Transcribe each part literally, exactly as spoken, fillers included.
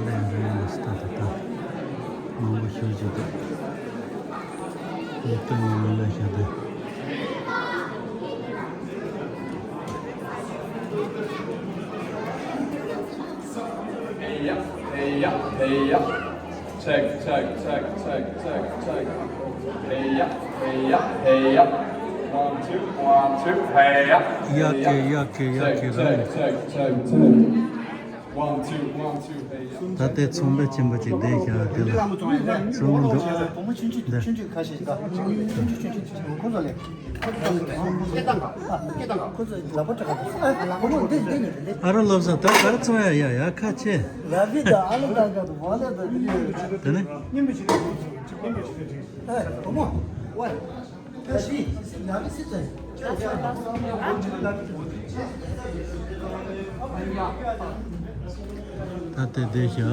ལས་འགྲོ་ཡིན་ལ་སི་ཏཱ་ཏ་ཏ་མང་པོ་ཤོད་ཀྱི་འདུག་ཡིག་ཐོག་ནས་ལོ་ལ་བཤད་དེ། Hey ya, hey ya, hey ya. Check, check, check, check, check, check. Hey ya, hey ya, hey ya. One, two, one, two, hey ya. ཡ་ཀེ་ཡ་ཀེ་ཡ་ཀེ། Check, check, check, check, check. One, two, one, two, hey ya. ད་ལྟའི་ཚོང་པ་ཆེན་པོ་ཅིག་བསྡད་ཤག་དེ་ལ་ཚོང་པ་འདུག་བུ་མོ་ཆུང་ཆུང་ཆུང་ཆུང་ཁ་ཤས་ཤིག་ཁོ་ཚོ་ལས། སྐད་བཏང་ག་སྐད་བཏང་ག་ཁོ་ཚོ་ལག་པ་སྤྲད་ག་ཨ་རོ་བློ་བཟང་ད་ག་རེ་ཚོང་ཡ་ཡ་ཡ་ཁ་ཆེ། ར་བི་དང་ཨ་ལ་དང་ག་དང་བ་ལ་དང་དེ་ནི། ཨེ་བུ་མོ། ཝེ། ད་དེ་བསྡད་ཤག་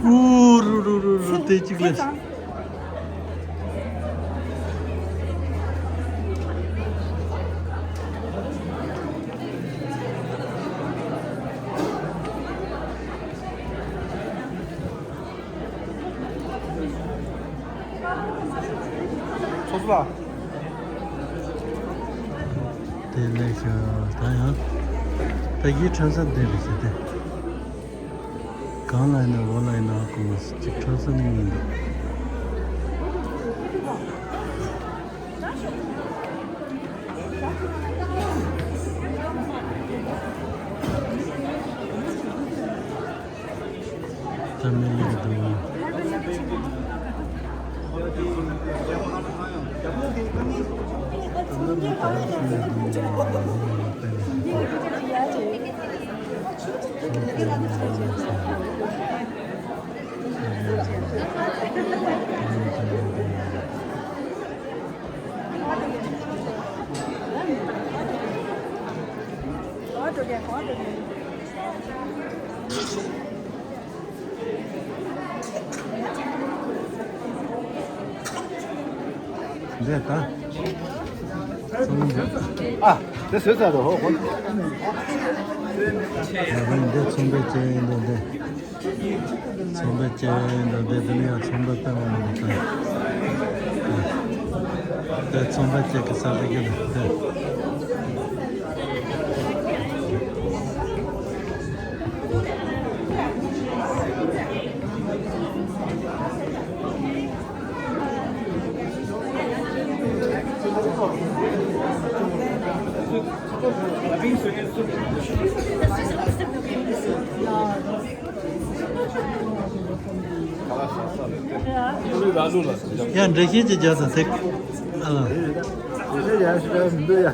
ཨུ་རུ་རུ་རུ་རུ་དེ་གཅིག་ལས། ཚོགས་གཙོ་ལགས། དེ་ལས་ཤ་ད་ཡང་ད་ཡིད་ཁྲ་ས་འདི་རེད་ཟེར་ཏེ། གང་ལ་ཡིན་ན་འོ་ལ་ཡིན་ན་ཨ་ཁུ་ངོ་ཅིག་ཁྲ་ས་ནི་མི་འདུག་ད་མི་ལེགས་འདུག་འདི་ད། ཚོང་འདི། ཨ། དེ་བཟོས་ཚར་འདུག་ཧོ་ཧོ། ཡ་རང་འདི་ཚོང་པའི་ཅན་འདི་འདི། ཚོང་པའི་ཅན་འདི་འདི་འདི་ནི་ཡང་ཚོང་པ་སྟོན་པ་མི་འདུག་ད། དེ་ཚོང་པའི་ཅན་གྱི་ས་ཆ་གི་འདི་འདི། ཡང་འགྲེལ་བཤད་ཅིག་རྒྱག་དང་ཐེག་ཨ་ལ། འགྲེལ་བཤད་རྒྱག་ཞིག་མི་འདུག་ཡ།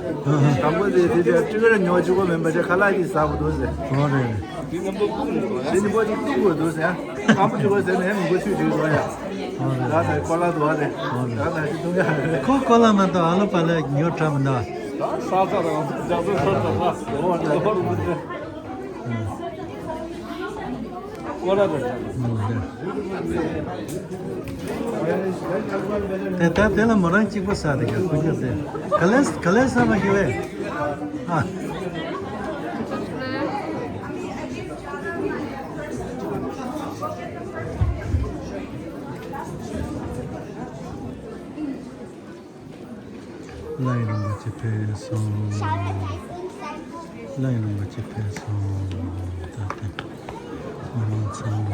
དང་པོ་དེ་དེ་དེ་ཀྲི་ཀར་ཉོ་གཅིག་པོ་མིན་པ་ཅིག་ཁ་ལག་ཅིག་ཟ་དགོས་འདུག་ཟེར། ཨོ་རེད། དེ་ནི་པོ་ཅིག་བཏུང་དགོས་འདུག་ཟེར། དང་པོ་གཅིག་པོ་ཟེར་ནས་མི་གོ་ཆུ་ཆུ་འགྲོ་ཡ། ཨོ་རེད། ད་ཟེར་ཁོ་ལ་འདུག་ཨ་རེད། ཨོ་རེད། ད་ད་ཅི་བཏུང་ཡ་རེད། ཁོ་ཁོ་ལ་མ་གཏོགས་ཨ་ལོ་པ་ལ་ཉོ་གྲབས་མི་འདུག་ད་ས་ས་རང་རྒྱ་སོ་ས་ས་ས་ཨོ་རེད། ཀོ་ལ་དང་། དེ་ལྟར་དེ་ལ་མོ་རང་གཅིག་པོ་ཟ་དེ་ག་ཁུ་ཁྱོད་དེ། ག་ལེ་ག་ལེ་ཟ་མ་གི་བས། ཨ། ལྷ་ཡི་རིན་པོ་ཆེ་ཕེབས་སོང་། ལྷ་ཡི་རིན་པོ་ཆེ་ཕེབས་སོང་། ད་ལྟ་མི་མང་ཚང་མ།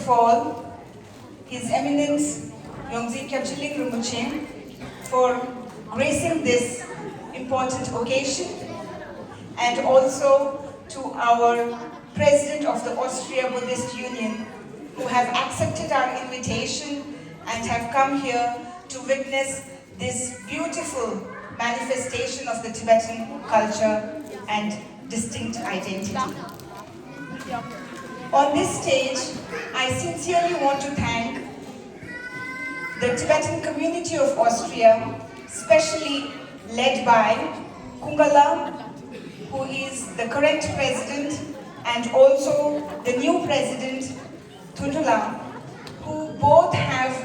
Paul, His Eminence Yongzin Kyabjilin Rinpoche, for gracing this important occasion, and also to our President of the Austria Buddhist Union, who have accepted our invitation and have come here to witness this beautiful manifestation of the Tibetan culture and distinct identity. On this stage, I sincerely want to thank the Tibetan community of Austria, specially led by Kungala, who is the current president, and also the new president, Thundulang, who both have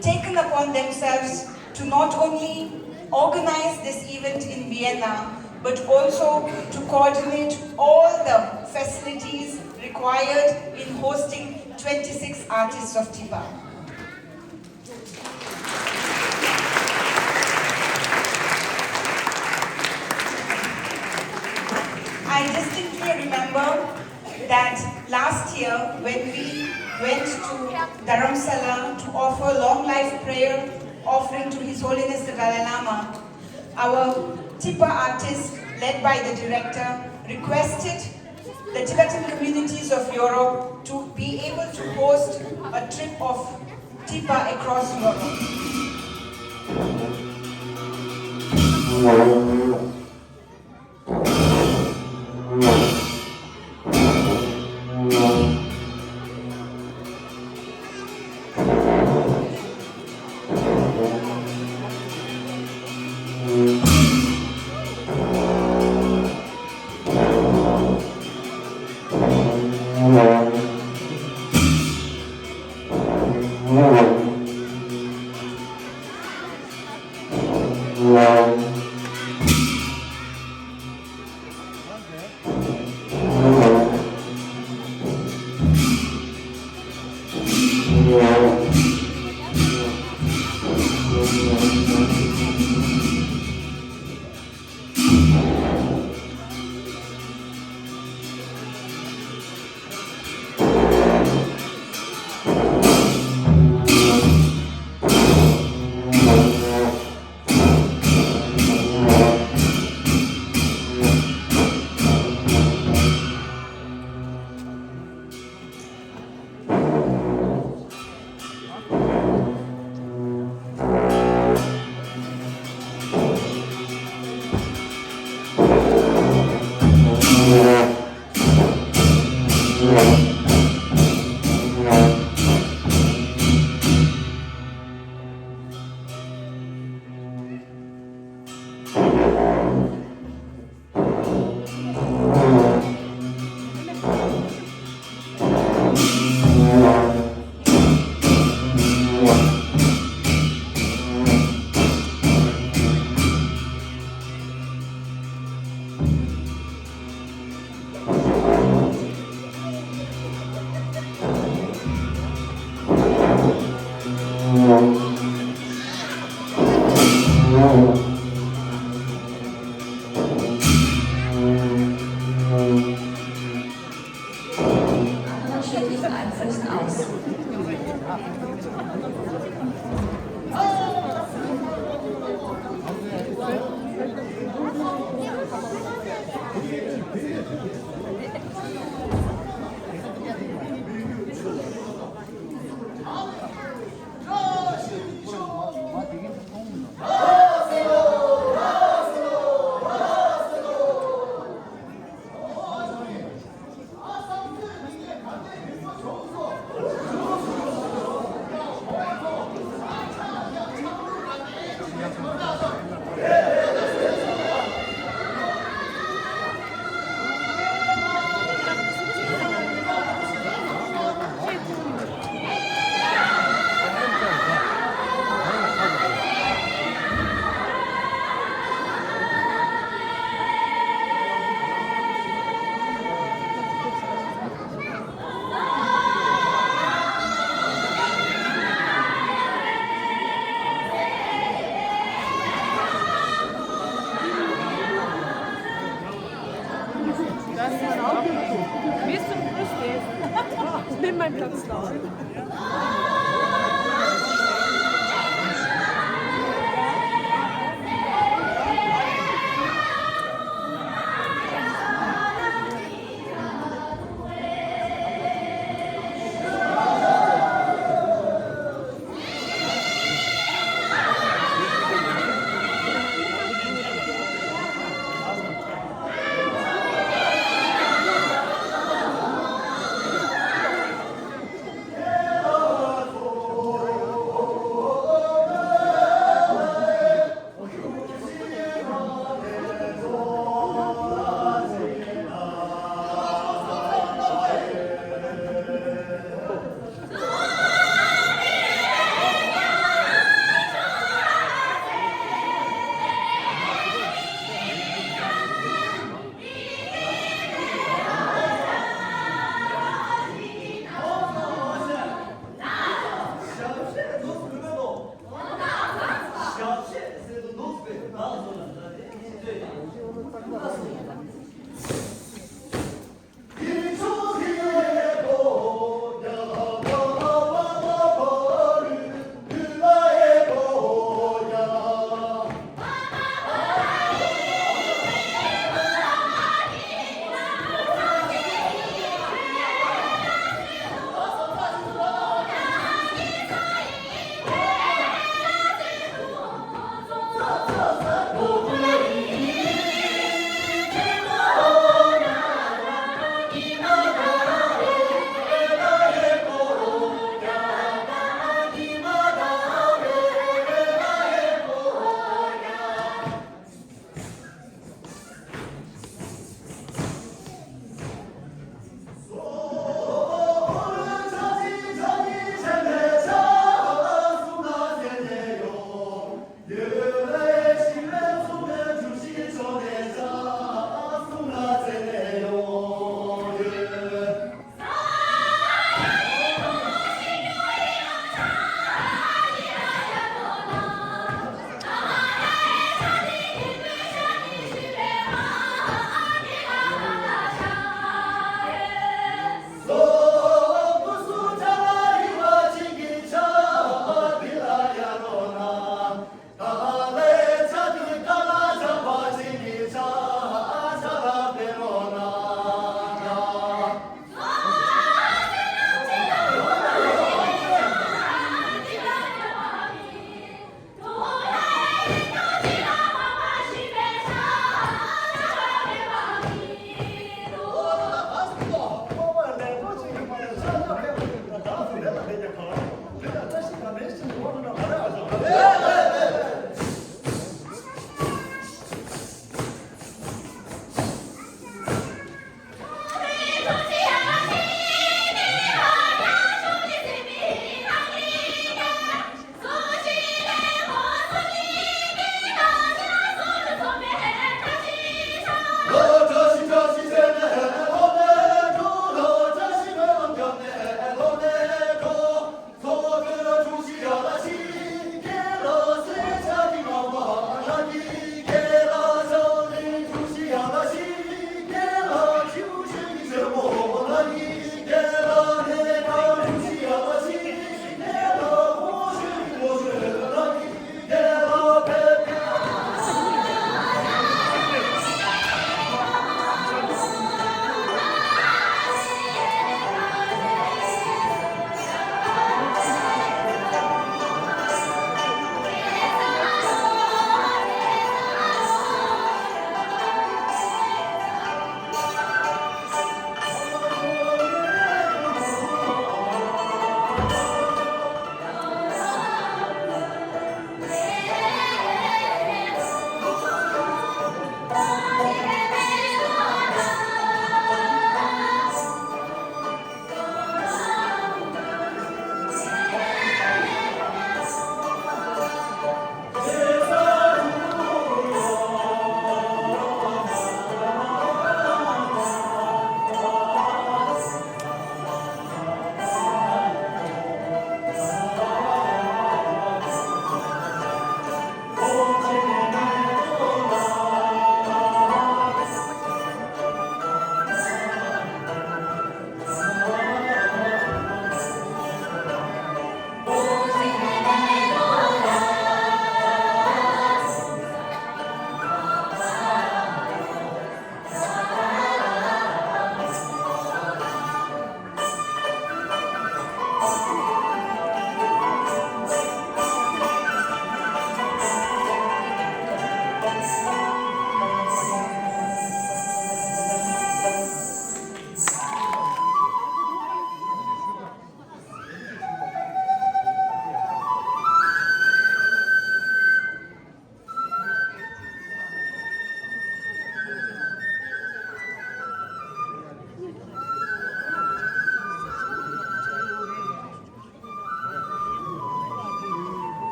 taken upon themselves to not only organize this event in Vienna, but also to coordinate all the facilities required in hosting twenty-six artists of Tipa. I distinctly remember that last year when we went to Dharamsala to offer long life prayer offering to His Holiness the Dalai Lama, our Tipa artist, led by the director, requested the Tibetan communities of Europe to be able to host a trip of Tipa across Europe.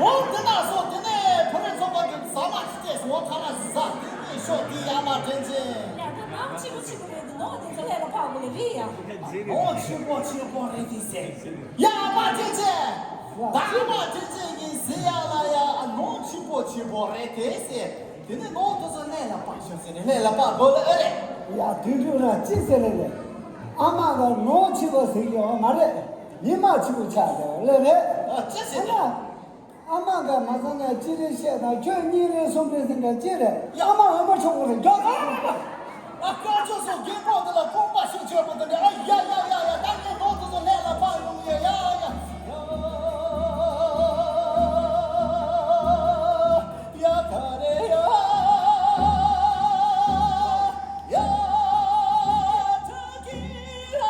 འོ་དེ་ན་སོ་དེ་ནས་ཕ་རོལ་ཚོགས་པ་གི་ཟ་མ་ཅི་སྟེ་སོ་ཐ་ན་ཟ་དེ་ནས་ཤོག་དེ་ཡ་མ་དྲན་ཅན། ཡ་ད་ནང་ཆི་གོ་ཆི་གོ་རེད་འདི་ནོ་དེ་ཚོ་ལས་ལ་ཕག་གོ་ལེ་རེད་ཡ། ནོ་ཆི་གོ་ཆི་གོ་རེད་དེ་ཟེར། ཡ་མ་དྲན་ཅན། ད་མ་དྲན་ཅན་ཡིན་ཟེར་ཡ་ལ་ཡ་ཨ་ནོ་ཆི་གོ་ཆི་གོ་རེད་དེ་ཟེར། དེ་ནས་ནོ་དེ་ཚོ་ལས་ལ་ཕག་ཤོག་ཟེར་ནས་ལས་ལ་ཕག་གོ་ལེ་ཨེ་རེད། ཡ་དུས་འགྲུལ་ར་ཅི་ཟེར་ལེ་རེད། ཨ་མ་ག་ནོ་ཆི་གོ་ཟེར་གི་ཡོད་མ་རེད། ཉི་མ་ཆི་གོ་ཆགས་ཟེར་ལེ་རེད། ཨ་ཅི་ཟེར་ལེ། ཨ་མ་ག་མ་ཚང་ན་ཅི་རེད་བཤད་དང་ཁྱོད་གཉིས་རེད་གསུམ་རེད་ཟེར་འདྲ་ཅི་རེད། ཨ་མ་འོ་མ་ཆོག་གོ་རེད་མགྱོགས་ཨ། ཨ་ཀ་ཅོ་སོ་རྒན་པོ་འདི་ལ་ཁོང་པ་ཤུགས་ཆེ་པོ་འདི་འདྲ་ཨ་ཡ་ཡ་ཡ་ཡ། ད་ངས་ནོ་དེ་ཚོ་ལས་ལ་ཕག་ཡོང་ཡ་ཡ་ཡ། ཡ་ད་རེ་ཡ་ཡ་ད་གི་ཡ།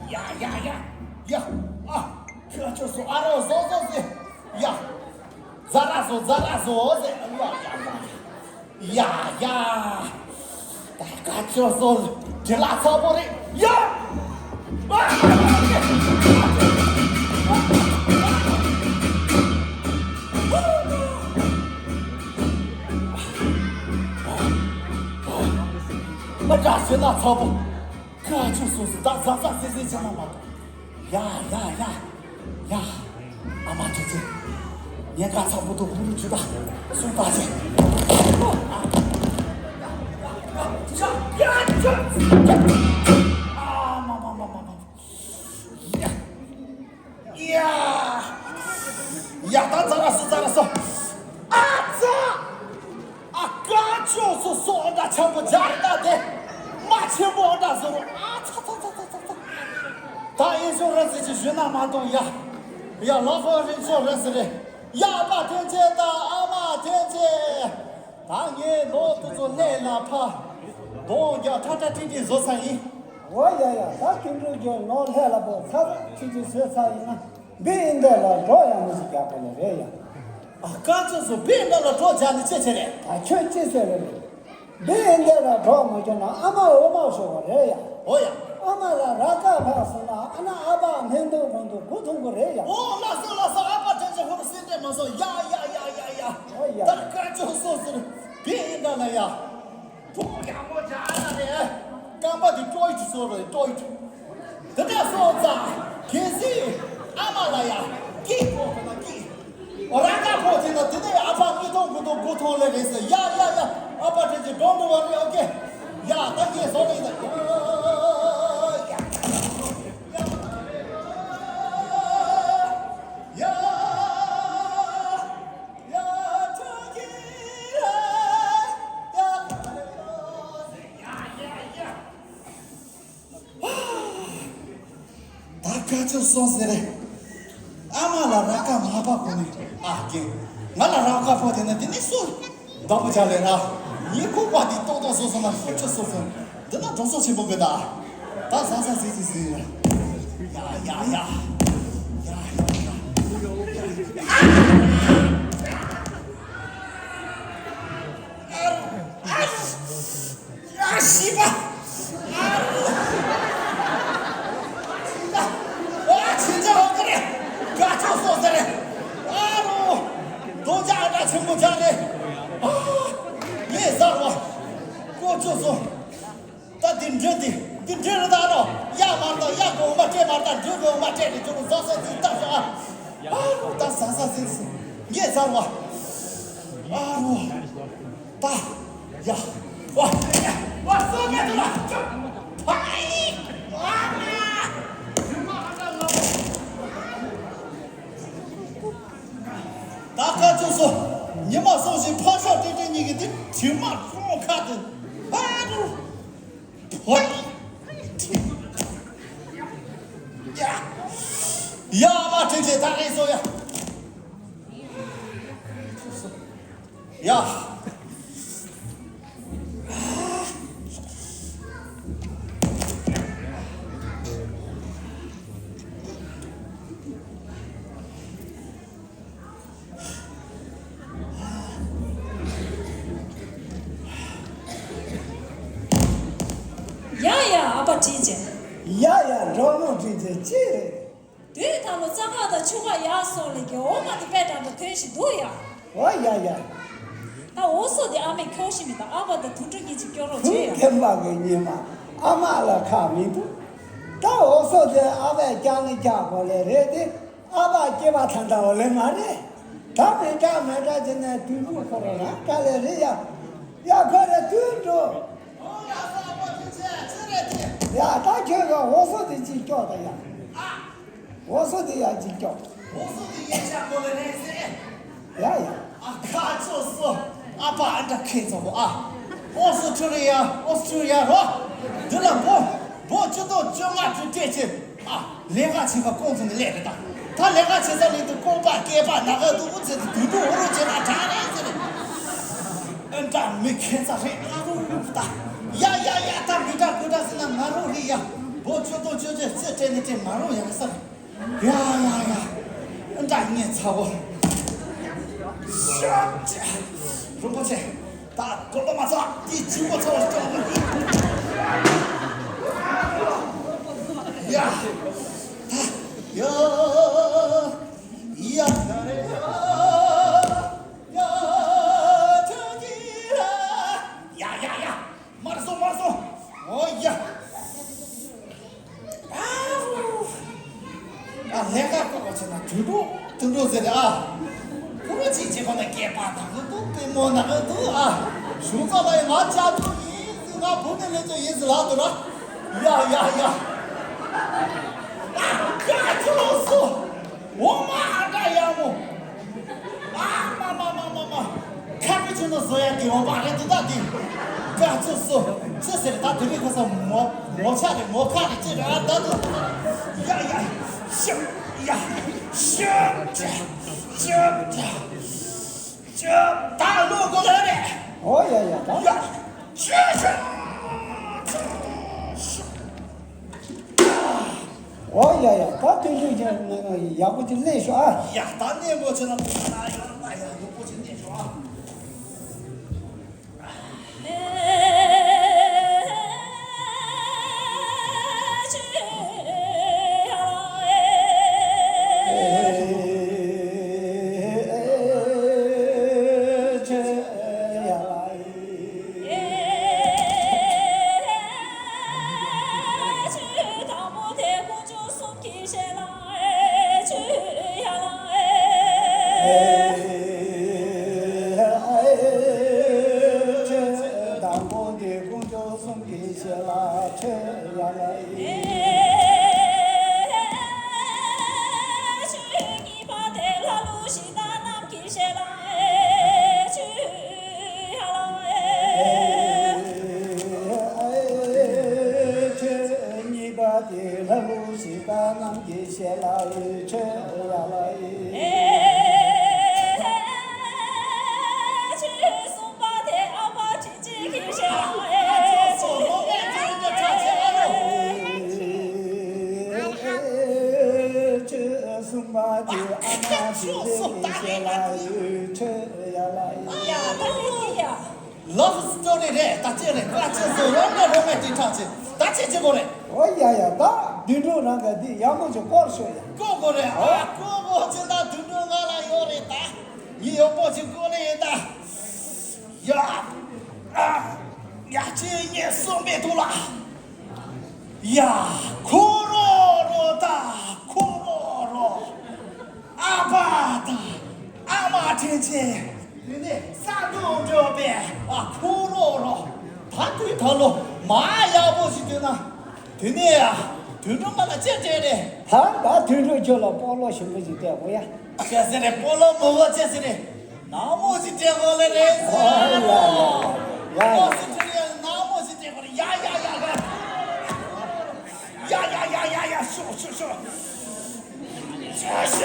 ཡ་ཡ་ཡ། ཡ། ཨ། ཁྱོད་ཚོ་ཨ་རོ་བཟོ་བཟོ་ཟེ། ཡ། ཛ་ར་བཟོ་ཛ་ར་བཟོ་ཟེ། ཡ་ཡ་ཡ། ད་ཁྱོད་ཚོ་དྲི་ལ་ཚ་པོ་རེད། ཡ། ཨ། མ་འདྲ་ཞེ་ན་ཚ་པོ། ཁ་ཆུ་སོ་སོ་ད་ཟ་ཟ་ཟེ་ཟེ་བྱས་ན་མ་གཏོགས། ཡ་ཡ་ཡ་ཡ། ཨ་མ་ཁྱེད་ཚེ། ཉེན་ཁ་ཚ་པོ་འདུག་ཧུ་རུ་ཆུ་ད། སུ་ད་ཆེ། ཡ་ཡ་ཡ། ཨ་མ་མ་མ་མ་མ། ཡ། ཡ། ཡ་ད་ཛ་ར་སོ་ཛ་ར་སོ། ཨ་ཙ། ཨ་ཀ་ཅོ་སོ་སོ་འདྲ་ཆེན་པོ་སྦྱར་ད་དེ། མ་ཆེན་པོ་འདྲ་བཟོ་རོ། ཨ་ཚ་ཚ་ཚ་ཚ་ཚ་ཚ། ད་ཨེ་ཤོ་ར་ཟེ་ཅི་ཞུ་ན་མ་གཏོང་ཡ། ཡ་ལ་ཧོ་རིན་ཤོ་ར་ཟེ་རེ། ཡ་པ་དྲན་ཅེ་ད་ཨ་མ་དྲན་ཅེ། ད་ངས་ལོ་དུ་ཚོ་ལས་ལ་ཕ། གདོང་རྒྱ་ཁྲ་ཁྲ་ཏི་ཏི་བཟོ་ས་ཡིན། འོ་ཡ་ཡ་ད་དུད་འགྲོ་རྒྱུ་ནོར་ལྷས་ལ་པོ་ཚ་ཚ་ཁྲི་ཁྲི་བཟོས་ཚ་ཡིན་ན། འདི་ཡིན་འདི་ལ་འགྲོ་ཡང་མི་ཞིག་རྒྱག་པ་ལས་རེད་ཡ། ཨ། དཀར་ཕྱོགས་སུ་བི་འདྲ་ལ་གྲོགས་བྱ་ནི་ཅི་བྱེད་རེད། ད་ཁྱོད་ཅི་ཟེར་རེད། བི་འདྲ་ལ་གྲོགས་མ་བྱུང་ན་ཨ་མ་འོ་མ་ཤོར་བ་རེད་ཡ། འོ་ཡ། ཨ་མ་ལ་ར་ཀ་ཕབ་སོང་ན་ཨ་ན་ཨ་ཕ་སྨན་ཐུང་གོང་དུ་མགོ་ཐོན་གི་རེད་ཡ། འོ་ལགས་སོ་ལགས་སོ། ཨ་ཕ་དྲིན་ཆེ། ཧུར་སེམས་ཁྲལ་མ་སོང་། ཡ་ཡ་ཡ་ཡ་ཡ། འོ་ཡ། ད་དཀར་ཕྱོགས་སུ་ཟེར་བི་འདྲ་ལ་ཡ། གྲོགས་ཡག་པོ་བྱ་ཨ་ན་རེད། རྐང་པ་དེ་ཀྲོ་ཡིད་སོ་རེད། ཀྲོ་ཡིད། དེ་འདྲ་སོང་ཙང་གལ་སྲིད་ཨ་མ་ལ་ཡ་སྐྱིད་པོ་ཁོ་ན་སྐྱིད། ར་ཀ་ཕོག་དེ་ན་དེ་ནས་ཨ་ཕ་མིག་མཐོང་མགོ་མཐོང་མགོ་མཐོང་ལེ་རེད་ཟེར། ཡ་ཡ་ཡ། ཨ་ཕ་དྲིན་ཆེ། གྲོངས་འགྲོ་བ་རེད། ཨོ་ཀེ། ཡ་ད་ངས་བཟོ་ལེ་ཡིན་ད། ཡ་ཡ་ཡ། ཡ། ད་དཀར་ཕྱོགས་སོང་ཟེར་རེད། ཨ་མ་ལ་ར་ཀ་མ་ཕབ་གོང་ནས། ཨ་རྒན། ང་ལ་ར་ཀ་ཕོག་དེ་ན་དེ་ནས་སུ་བདག་པོ་བྱ་ལེ་ར། ཉིན་གུང་པ་དེ་ཏོག་ཏོག་སོ་སོ་ན་ཁོ་ཆུ་སོ་སོ། འདི་ན་གྲོང་ཚོ་ཆེན་པོ་གི་ད། ད་ཟ་ཟ་ཟི་ཟི་ཟི། ཡ་ཡ་ཡ། ཡ་ཡ་ཡ། ཨ་རོ། ཨ་རོ། ཡ་ཤི་པ། ཨ་རོ། ཨ་ཕྱིན་ཆད་འོག་གི་རེད། དཀར་ཕྱོགས་སོང་ཟེར་རེད། ཨ་རོ། རྡོ་རྗེ་ཨ་འདྲ་ཆེན་པོ་ཆགས་རེད། ཨ། ངས་ཟ་བ། ཀོ་ཅོ་སོ། ད་འདི་འདྲེ་འདི། འདི་འདྲེ་རེད་ད་རོ། ཡ་མར་ད། ཡ་གོང་མ་སྤྲད་མར་ད། འདྲེ་གོང་མ་སྤྲད་དེ་ཅོ་ཟ་ས་འདི་ལྟ་ཤོག་ཨ། ཨ་རོ། ད་ཟ་ས་ཟིན་སོང་། ངས་ཟ་བ། ཨ་རོ། ད། ཡ། ཝ། ཝ་སོ་མེད་དུ་ལ་ཅོ། ཕ་ཡི། ཨ་མ། ད་ཁ་ཅུ་སོ། ཉི་མ་སོང་ཞིག་ཕ་ཤོག་ཏེ་ཏེ་གཉིས་ཀྱི་དེ་དྲི་མ་ཁོང་ཁ་དེ། ཨ་རུ། ཕོ། ཡ། ཡ་མ་དྲིན་ཆེ་ད་རེས་སོ་ཡ། ཡ། ཡ་ཡ་ཨ་ཕ་དྲིན་ཆེ། ཡ་ཡ་འགྲོ་མོ་དྲིན་ཆེ་ཅི་རེད། དུས་ཐང་ལོ་རྩྭ་ཁ་དང་ཆུ་ཁ་ཡག་སོགས་ལས་ཀྱི་འོ་མ་དེ་དཔེ་དྲག་འདྲ་ཐོན་བཞིན་འདུག་ཡ། འོ་ཡ་ཡ། ད་འོ་སོ་དེ་ཨ་མས་ཁྱོག་ཤི་མི་དང་ཨ་ཕ་དང་དུད་འགྲོ་གཉིས་ཀྱིས་སྐྱོ་རོགས་བྱེད་ཡ། ཐེམ་པ་གི་ཉི་མ་ཨ་མ་ལ་ཁག་མི་འདུག་ད་འོ་སོ་དེ་ཨ་ཕས་ཀྱང་ནི་ཀྱག་གོ་ལེ་རེད་དེ། ཨ་ཕ་སྐྱེས་པ་ཐང་ཐང་བ་ལེ་མ་རེད། ད་མི་འདྲ་མི་འདྲ་བྱས་ནས་དུས་འགྲོ་ཁོ་རང་རང་འདྲ་ལེ་རེད་ཡ། ཡ་ཁོ་རེ་དུས་འགྲོ། ཡ་ད་ཁྱོད་ཀྱི་འོ་སོ་དེ་ཅིག་སྐྱོག་ད་ཡ། འོ་སོ་དེ་ཡ་ཅིག་སྐྱོག་འོ་སོ་དེ་ཡ་ཆག་གོ་ལེ་རེད་ཟེར། ཡ་ཡ། ཨ་ཁ་ཅོ་སོ། ཨ་ཕ་ཨ་འདྲ་ཁེ་ཚོ་བོ་ཨ། ཨོ་སོ་ཊྲེ་ལི་ཡ། ཨོ་སི་ཊྲེ་ལི་ཡ་རོ། འདི་ལ་བོ། བོ་བཅུ་སྟོང་བཅོ་ལྔ་ཁྲི་སྤྲད་ཆེ། ཨ། ལས་ཀ་བྱེད་ཀ་ཀོང་ཚོ་ནས་ལས་རེད་ད། ད་ལས་ཀ་བྱེད་ས་ལས་དུ་ཀོང་པ་སྐེད་པ་ན་ག་དུ་བུ་ཚེ་དུ་དུ་དུ་འུ་རུ་བྱེད་ན་དྲག་རེད་ཟེར། ཨ་འདྲ་མི་ཁེ་ཚ་རེད་ཨ་རུ་རུ་ད། ཡ་ཡ་ཡ་ད་མི་འདྲ་ཀུ་འདྲ་ཟེར་ན་ང་རོ་རེད་ཡ། བོ་བཅུ་སྟོང་བཅོ་བརྒྱད་རྩེ་སྤྲད་ནས་སྤྲད་ང་རོ་ཡག་ས་རེད། ཡ་ཡ་ཡ། འདྲ་ངས་ཚ་བོ། ཤ་ཅེ། རིན་པོ་ཆེ། ད་དགོན་པ་མ་ཚ་དེ་ཇི་བོ་ཚ་བོ་ཅོག་མོ། ཡ། ད་ཡ། ཡ་ད་རེ་ཡ། ཡ་ད་གི་ར། ཡ་ཡ་ཡ། མར་སོང་མར་སོང་། ཨོ་ཡ། ཨ་ལས་ཀ་བཀོད་པ་བྱས་ན་དུད་འགྲོ་དུད་འགྲོ་ཟེར་ཨ། ཁོ་རང་ཅིག་བྱེད་པ་ན་སྐེད་པ་ནག་གི་འདུག་པུས་མོ་ནག་གི་འདུག་ཨ། གཞུང་ཚབ་ལ་ཡང་ང་ཅག་ཏུ་ཡིན་ཟེར་ང་བུ་ནས་ལས་ཚོ་ཡིན་ཟེར་ལབ་འདུག་ར། ཡ་ཡ་ཡ། ཨ་ཀ་ཅོ་སོ། འོ་མ་ཨ་འདྲ་ཡག་མོ། ཨ་མ་མ་མ་མ་མ། ཁ་པི་ཆུ་ནོ་བཟོ་ཡག་གི་འོ་མ་རེད་འདུག་ད་འདི། ཀ་ཅོ་སོ། ཅི་ཟེར་ད་དེ་རིང་ཁ་སང་མོ་མོ་ཆ་རེད་མོ་ཁ་རེད་ཅི་རེད་ཨ་ད་དུ། ཡ་ཡ། ཤ་ཡ། ཤ་ཅ་ཅ་ཅ་ཅ། ད་ལོ་གོ་ལ་རེད། ཨོ་ཡ་ཡ་ད། ཡ། ཅ་ཅ་ཅ། ཤ། ཨོ་ཡ་ཡ་ད་དེ་འདྲ་ཡག་པོ་ཅིག་ལས་ཤོག་ཨ། ཡ་ད་གནས་མོ་ཆེ་ན་མོ་ན་ཡོད་ན་ཡ། གི་ཞལ་ལ་མཆོད་ཡ་ལ་ཡིན། ཆོས་ཉིད་པ་དེ་ལྷ་ཀླུ་གཞི་བདག་རྣམས་ཀྱི་ཞལ་ལ་མཆོད་ཡ་ལ་ཡིན། ཆོས་ཉིད་པ་དེ་ལྷ་ཀླུ་གཞི་བདག་རྣམས་ཀྱི་ཞལ་ལ་མཆོད་ཡ་ལ་ཡིན། ཆོས་གསུམ་པ་དེ་ཨ་ཕ་དྲིན་Love story རེད། ད་ཅི་རེད། ཀ་ཅི་སོ་རོ་མེ་རོ་མེ་ཏི་ཁྲག་ཅི་ད་ཅི་ཅི་གོ་རེད། ཨོ་ཡ་ཡ། ད་དུད་འགྲོ་རང་ག་འདི་ཡག་མོ་ཅིག་སྐོར་ཤོག་ཡ། ཀོ་གོ་རེད། ཨ་ཀོ་གོ་ཅི་ད་དུད་འགྲོ་ང་ལ་ཡོད་རེད་ད། ངས་ཡག་པོ་ཅིག་སྐོར་ནས་ཡིན་ད། ཡ། ཨ། ཡ་ཅི་ངས་གསུངས་པའི་ཐོག་ལ། ཡ། ཁོ་རོ་རོ་ད། ཁོ་རོ་རོ། ཨ་ཕ་ད། ཨ་མ་དྲིན་ཆེ། དེ་ནས་ས་རྡོ་འགྲོ་པའི་ཨ་ཁོ་རོ་རོ། ད་དུས་ད་ལོ་མ་ཡག་པོ་ཞིག་འདུག་ན། དེ་ནས་ཨ་དུད་འགྲོ་མ་ལ་ཅི་སྤྲད་རེད། ད་ད་དུད་འགྲོ་ཁྱོད་ལ་སྤོ་ལོ་ཞིམ་པོ་ཞིག་སྤྲད་དགོས་ཡ། ཅི་ཟེར་རེད། སྤོ་ལོ་མོ་བ་ཅི་ཟེར་རེད། ནག་མོ་ཞིག་སྤྲད་དགོས་ལེ་རེད་ཟེར། ཨ་ཡ་ཡ་ཡ། ཨོ་སི་ཁྲི་ལི་ཡ་ནག་མོ་ཞིག་སྤྲད་དགོས་རེད། ཡ་ཡ་ཡ་ཡ། ཡ་ཡ་ཡ་ཡ་ཡ། ཤོག་ཤོག་ཤོག་ཤ་ཤ།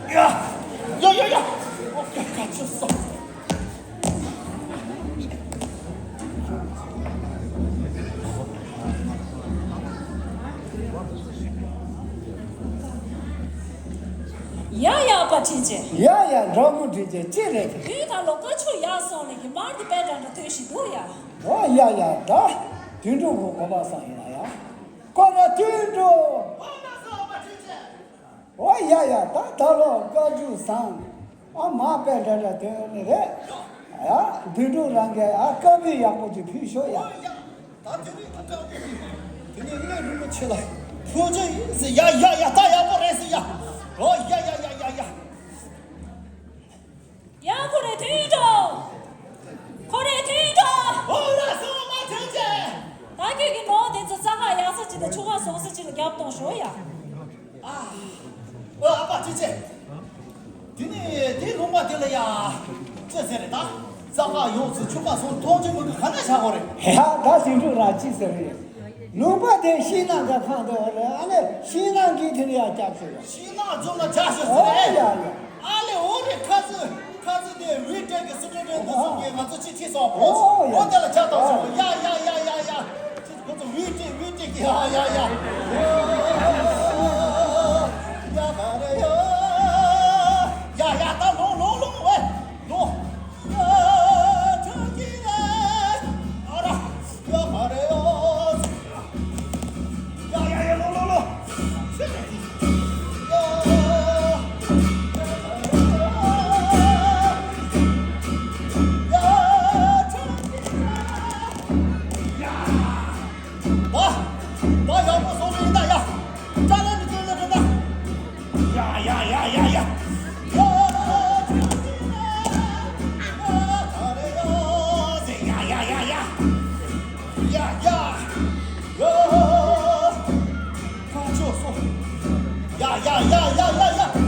ཡ་ཡ་ཡ་ཡ། ཨོ་ཀ་ཀ་ཅི་སོ། ཡ་ཡ་པ་ཁྲིན་ཆེ། ཡ་ཡ་འབྲོག་མོ་ཁྲིན་ཆེ་ཅི་རེད། དུས་ད་ལོ་ཀ་ཆུ་ཡག་སོང་ལེ་གི་མར་དེ་པད་འདྲ་འདྲ་ཐོན་བཞིན་འདུག་ཡ། ཨོ་ཡ་ཡ། ད་དུད་འགྲོ་གི་གོ་པ་སང་ཡིན་ན་ཡ། ཀོ་ར་དུད་འགྲོ། ཨོ་ཡ་ཡ། ད་ད་ལོ་ཀ་ཆུ་སང་ཨ་མ་པད་འདྲ་འདྲ་ཐོན་ནི་རེད། ཡ་དུད་འགྲོ་རང་གི་ཨ་ཀ་བི་ཡག་པོ་ཅིག་ཕུལ་ཤོག་ཡ། ད་དེ་ནས་ད་ལྟ་དེ་ནས་གནས་རིན་པོ་ཆེ་ལ་ཕུལ་རྒྱུ་ཡིན་ཟེར། ཡ་ཡ་ཡ། ད་ཡག་པོ་རེད་ཟེར་ཡ། ཨོ་ཡ་ཡ་ཡ་ཡ་ཡ། ཡ་ཁོ་རེ་དུད་འགྲོ། ཁོ་རེ་དུད་འགྲོ། ཨོ་ལ་སོ་མ་ཐོན་ཅེ། ད་ཁྱོད་ཀྱི་ནོར་དེ་ཚོ་རྩྭ་ཁ་ཡག་ས་ཅིག་དང་ཆུ་ཁ་བཟང་ས་ཅིག་ལ་རྒྱབ་གཏོང་ཤོག་ཡ། ཨ། ཨོ་ཨ་ཕ་ཁྲིན་ཆེ། དེ་ནས་དེ་ལུང་པ་དེ་ལ་ཡ། ཅི་ཟེར་རེད་ད། རྩྭ་ཁ་ཡོངས་སུ་ཆུ་ཁ་སོང་མཐོང་ཆུ་མི་དགོས་ག་ན་བཞག་གོ་རེད། ཧེ་ཧ། ད་ཞིང་ཕྲུག་རང་ཅི་ཟེར་རེད། ལུང་པ་དེ་ཤིང་ནགས་ཀྱི་ཁང་དུ་རེད། ཨ་ནི་ཤིང་ནགས་ཀྱི་དེ་ལ་ཡ་རྒྱབ་ཟེར་རེད། ཤིང་ནགས་རྫོང་ལ་རྒྱབ་ཟེར་ཨོ་རེད། ཡ་ཡ། ཨ་ལེ་འོ་རེད། ཁ་ཚི་ཁ་ཚི་དེ་ཝི་ཏྲེ་གི་སི་ཏྲེ་ཏྲེ་འདི་སོང་གི་ང་ཚོ་ཅི་ཁྲིད་སོང་བོ། ཨོ་ཡ། ཨོ་དེ་ལ་ཆ་ཏོག་སོང་། ཡ་ཡ་ཡ་ཡ་ཡ། ཁོ་ཚོ་ཝི་ཏྲེ་ཝི་ཏྲེ་གི་ཡ་ཡ་ཡ། ཡ་ག་རེ་ཡ། ཡ་ཡ་ད་ལོ་ལོ་ལོ་ཝེ་ལོ། ཡ་ཁྲ་གི་རེ་ཨ་ར་ཡ་ག་རེ་ཡ། ཡ་ཡ་ཡ་ལོ་ལོ་ལོ། ཡ་ཡ་ཡ་ཡ་ཡ། ད་ད་ཡག་པོ་བཟོ་ནི་ཡིན་ད་ཡ། ཅ་ལག་ནི་ཅི་ལ་རེད་ད། ཡ་ཡ་ཡ་ཡ་ཡ། ཡ་ཡ་ཡ་ཡ། ཡ་ཡ། ཡ་ཡ། ཡ། ཁ་ཕྱོགས་སོ། ཡ་ཡ་ཡ་ཡ་ཡ་ཡ།